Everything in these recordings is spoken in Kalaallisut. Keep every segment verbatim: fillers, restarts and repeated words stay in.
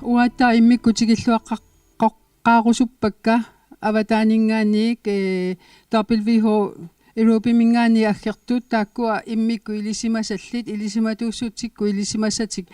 Uanga immikkut tikilluaqqaqqaarusuppakka avataaninngaanniit, eh, W H O Europaminngaanniit aggertut taakkua immikkut ilisimasallit, ilisimatuussutsikkut ilisimasatik,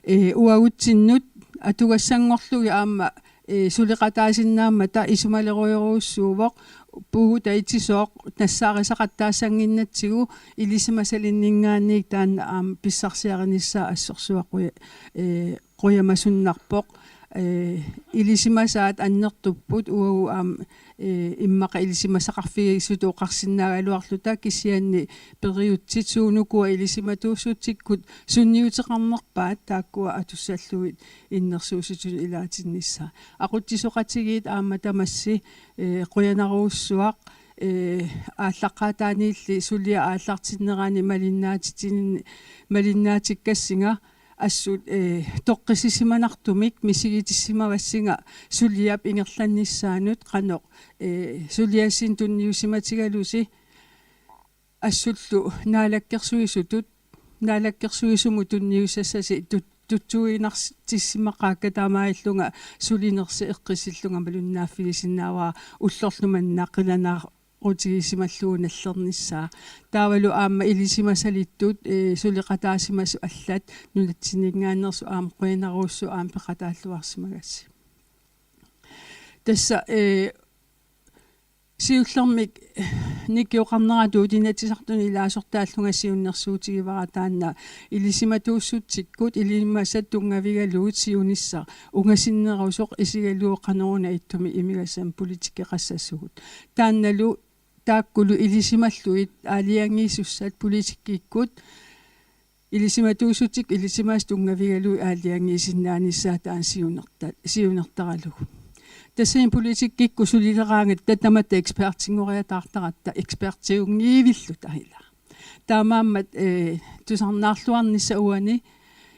eh, uagutsinnut atugassanngorlugit aamma, eh, suleqataasinnaammata isumalerujorujussuuvoq, puugut atisooq nassaarisaqattaassannginnatsigu ilisimasalinninngaanniit taanna aamma pissarsiarinissaa assorsuaq quja-, eh, qujamasunnarpoq. Eh, ilisimasaat annertupput uagut aamma, eh, immaqa ilisimasaqarfigisutut oqarsinnaagaluarluta, kisianni periutsit suunukua ilisimatuussutsikkut sunniuteqarnerpaat taakkua atussallugit innersuussutitut ilaatinnissaa. Aqutsisoqatigiit aamma tamassi, eh, qujanarujussuaq, eh, aallaqqaataaniilli suliaq aallartinnerani malinnaatitsin-, malinnaatikkassinnga assut, eh, toqqissisimanartumik misigitissimavassinga suliap ingerlannissaanut qanoq, eh, suliassinnut tunniusimatigalusi assullu naalakkersuisutut, naalakkersuisumut tunniussassasi tut-, tutsuiginartissimaqaakka taamaalillunga sulinersi eqqissillunga malinnaaffigisinnaavara ullorlu manna qilanaarutigisimallunga nallernissaa. Taavalu aamma ilisimasalittut, eh, suleqataasimasut allat nunatsinninngaanneersut aamma qujanarujussuaq aamma peqataalluarsimagassi. Tassa, eh, siullermik nikioqarneratut Inatsisartuni ilaasortaallunga siunnersuutigivara taanna ilisimatuussutsikkut ilimasat tunngavigalugit siunissaq ungasinnerusoq isigalugu qanoruna ittumik imigassamik politikkeqassasugut. Taannalu taakkulu ilisimallugit aalajangiisussat politikkikkut ilisimatuussutsikkut ilisimasat tunngavigalugit aalajangiisinnaanissaat taanna siunerta-, siunertaralugu. Tassani politikkikkut sulileraangatta tamatta ekspertinngoriataartaratta ekspertiunngivilluta ilaa. Taamaammat, eh, tusarnaarluarnissaq uani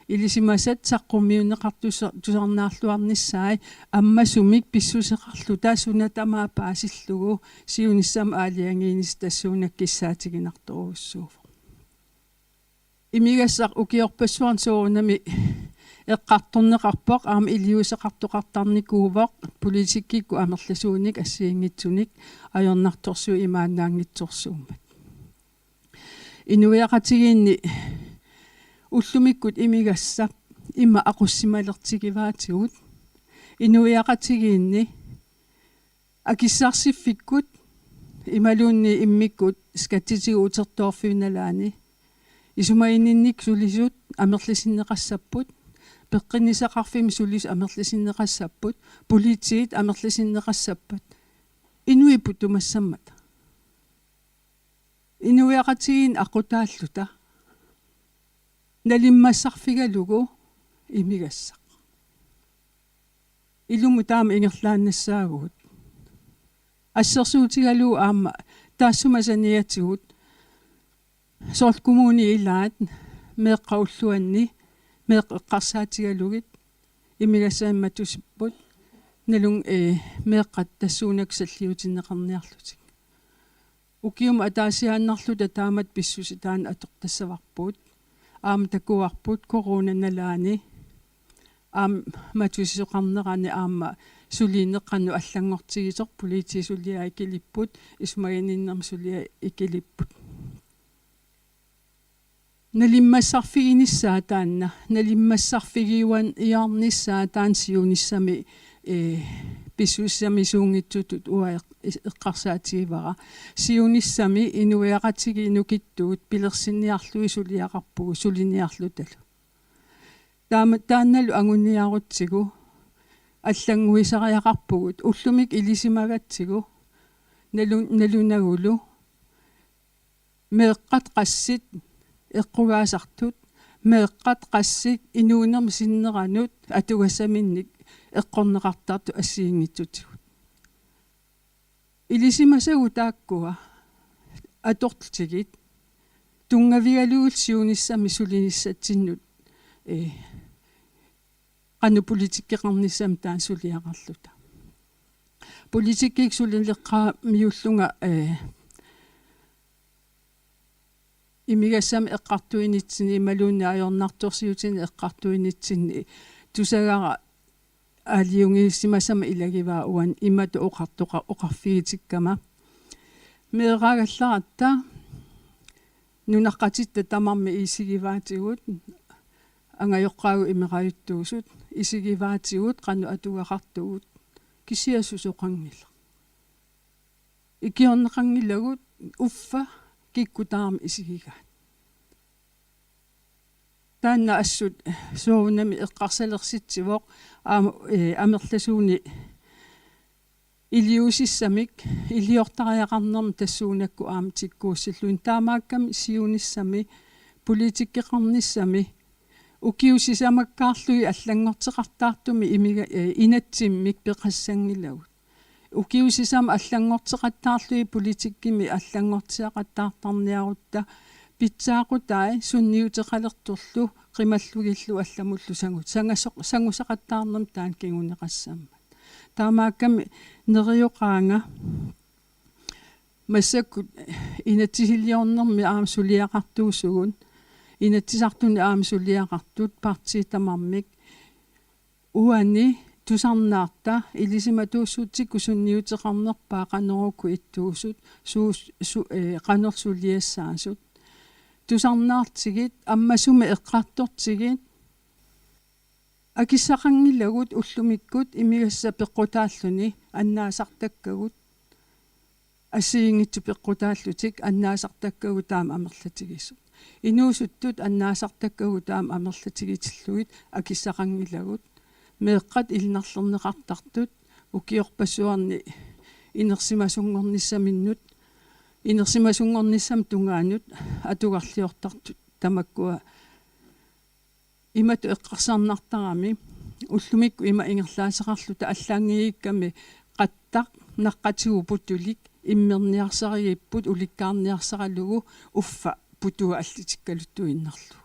ilisimasat saqqummiunneqartussat tusarnaarluarnissaat ammasumik pissuseqarluta suna tamaat paasillugu siunissami aalajangiinissaq tassuunakkut kissaatiginartorujussuuvoq. Imigassaq ukiorpassuarni soorunami eqqartorneqarpoq, aamma iliuuseqartoqartarnikuuvoq politikkikkut amerlasuunik assigiinngitsunik ajornartorsiut imaannaanngitsorsuummat. Inuiaqatigiinni ullumikkut imigassaq ima aqussimalertigivaatigut. Inuiaqatigiinni akissarsiffikkut imaluunniit immikkut skattitigut utertoorfiup nalaani isumaginninnikkut sulisut amerlisinneqassapput, peqqinnissaqarfimmi sulisut amerlisinneqassapput, politiit amerlisinneqassappat, inuit putumassammata. Inuiaqatigiinni aqqutaalluta nalimmassarfigalugu imigassaq. Ilumut taama ingerlaannassaagut. Assersuutigalugu aamma taassuma saniatigut soorlu kommunit ilaat meeqqat ulluanni meeqqat eqqarsaatigalugit imigassamik matusipput, nalunnga, eh, meeqqat tassuunakkut salliutinneqarniarlutik. Ukiumut ataasiaannarluta taamatut pissusit taanna atortassavarput. Aamma takuarput coronap nalaani aamma matusisoqarnerani aamma sulineq qanoq allanngortigisoq, politiit suliaat ikilipput, isumaginninnermi suliat ikilipput. Nalimmassarfiginissaat taanna, nalimmassarfigiuan-, -iornissaat taanna siunissami, eh, pissusisamisuunngitsutut uanga eq-, eqqarsaatigivara. Siunissami inuiaqatigiit nukittuut pilersinniarlugit suliaqarpugut suliniarlutalu. Taama, taannalu anguniarutsigu allannguisariaqarpugut ullumikkut ilisimagatsigu nalu-, nalunagulu meeqqat qassit eqqugaasartut, meeqqat qassit inuunermi sinneranut atugassaminnik eqqorneqartartut assigiinngitsutigut. Ilisimasagut taakkua atortigit tunngavigalugit siunissami sulinissatsinnut, eh, qanoq politikkeqarnissamik taanna suliaqarluta. Politikkikkut sulileqqaamiullunga, eh, Imigassamik eqqartuinitsinni imaluunniit ajornartorsiutini eqqartuinitsinni tusagara aalajangiisimasama ilagivaa uani imatut oqartoqa-, oqarfigitikkama: Meeraagallaratta nunaqqatitta tamarmik isigivaatigut, angajoqqaagut imerajuttuusut, isigivaatigut qanoq atugaqartugut, kisianni susoqanngilaq. Ikiorneqanngilagut uffa kikkut tamarmik isigigaat. Taanna assut soorunami eqqarsalersitsivoq aamma, eh, amerlasuunik iliuusissamik iliortariaqarnermik tassuunakkut aamma tikkuussilluni. Taamaakkami siunissami politikkeqarnissami ukiut sisamakkaarlugit allanngorteqattaartumik imiga-, eh, inatsimmik peqassanngilagut. Ukiut sisamat allanngorteqattaarlugit politikkimi allanngortiaqattaartarniarutta pitsaaqutai sunniuteqalertorlu qimallugillu allamullu sangu-, sangasoq-, sangusaqattaarnermik taanna kinguneqassammat. Taamaakkami nerioqaanga massakkut inatsisiliornermi aamma suliaqartuusugut, Inatsisartuni aamma suliaqartut partiit tamarmik uani tusarnaarta ilisimatuussutsikkut sunniuteqarnerpaaq qanoruku ittuusut, suus-, su-, eh, qanoq suliassaasut. Tusarnaartigit, ammasumik eqqartortigit, akissaqanngilagut ullumikkut imigassaq peqqutaalluni annaasartakkagut. Assigiinngitsut peqqutaallutik annaasartakkagut taama amerlatigisut. Inuusuttut annaasartakkagut taama amerlatigitillugit akissaqanngilagut. Meeqqat ilinarlerneqartartut ukiorpassuarni inersimasunngornissaminnut, inersimasunngornissamut tungaanut atugarliortartut tamakkua imatut eqqarsarnartarami: Ullumikkut ima ingerlaaseqarluta allaanngiikkami qattaq naqqatigut putulik immerniarsarigipput ulikkaarniarsaralugu uffa putua allitikkaluttuinnarlugu.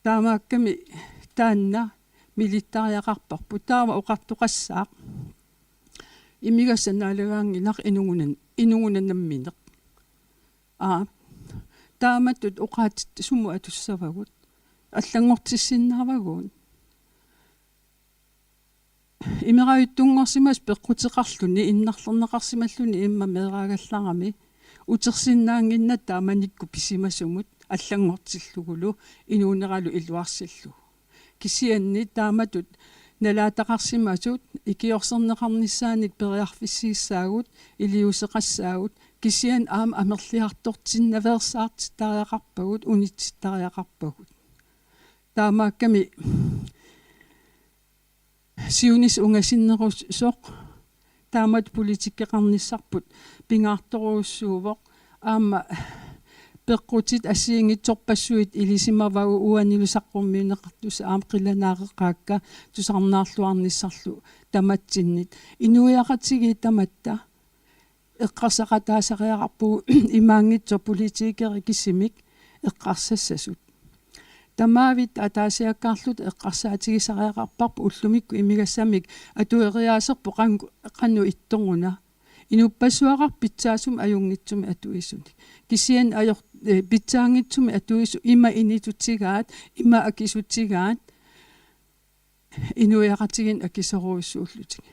Taamaakkami taanna milittariaqarparput. Taava oqartoqassaaq: Imigassaq naalagaanngilaq inuuna, inuuna nammineq. Aa, taamatut oqaatsit sumut atussavagut? Allanngortissinnaavagut? Imerajuttunngorsimasoq peqquteqarluni, innarlerneqarsimalluni immaqa meeraagallarami, utersinnaannginnatta taamanikkut pisimasumut allanngortillugulu inuuneralu iluarsillugu. Kisianni taamatut nalaataqarsimasut ikiorserneqarnissaanik periarfissiissaagut, iliuuseqassaagut, kisianni aamma amerliartortinnaveersaartittariaqarpagut, unitsittariaqarpagut. Taamaakkami siunissaq ungasinnerusoq taamatut politikkeqarnissarput pingaartorujussuuvoq. Aamma peqqutit assigiinngitsorpassuit ilisimavagut uanilu saqqummiunneqartussat aamma qilanaareqaakka tusarnaarluarnissarlu tamatsinnit. Inuiaqatigiit tamatta eqqarsaqataasariaqarpugut imaanngitsoq politikerit kisimik eqqarsassasut. Tamavitta ataasiakkaarluta eqqarsaatigisariaqarparput ullumikkut imigassamik atueriaaserput qan-, qanoq ittoruna. Inuppassuaqarpoq pitsaasumik ajunngitsumik atuisunik. Kisianni ajor-, eh, pitsaanngitsumik atuisut ima initutigaat, ima akisutigaat, inuiaqatigiinnik akisorujussuullutik.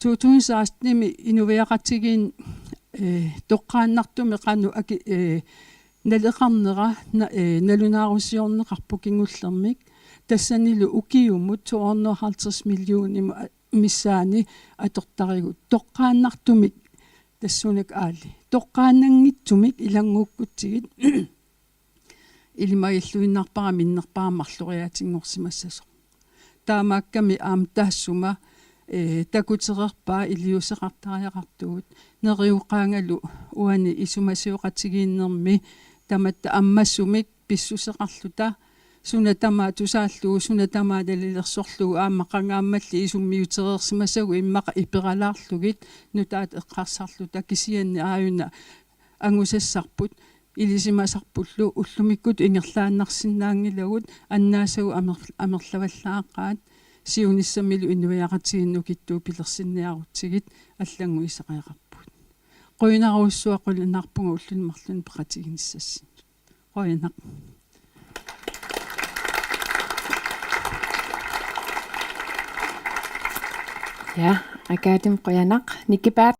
To tusind seksten-imi inuiaqatigiinni, eh, toqqaannartumik qanoq aki-, eh, naleqarnera na-, eh, nalunaarusiorneqarpoq kingullermik. Tassanilu ukiumut to hundrede og halvtreds millionimut a-, missaani atortarigut. Toqqaannartumik tassuunakkut aali. Toqqaannanngitsumik ilanngukkutsigit ilimagilluinnarpara minnerpaamik marloriaatinngorsimassasoq. Taamaakkami aamma taassuma, eh, takutereerpaa iliuuseqartariaqartugut. Nerioqaangalu uani isumasioqatigiinnermi tamatta ammasumik pissuseqarluta suna tamaat tusaallugu, suna tamaat nalilersorlugu, aamma qangaammalli isummiutereersimasagut immaqa iperalaarlugit nutaat eqqarsarluta, kisianni aajuna angusassarput ilisimasarpullu ullumikkutut ingerlaannarsinnaanngilagut, annaasagut amer-, amerlavallaaqaat, siunissamilu inuiaqatigiinnut nukittuut pilersinniarutsigit allannguisariaqarpugut. Qujanarujussuaq qujanarpunga ulluni marlunni peqatiginissassinnut. Qujanaq. Ja, Akaatim qujanaq. Nikipaat.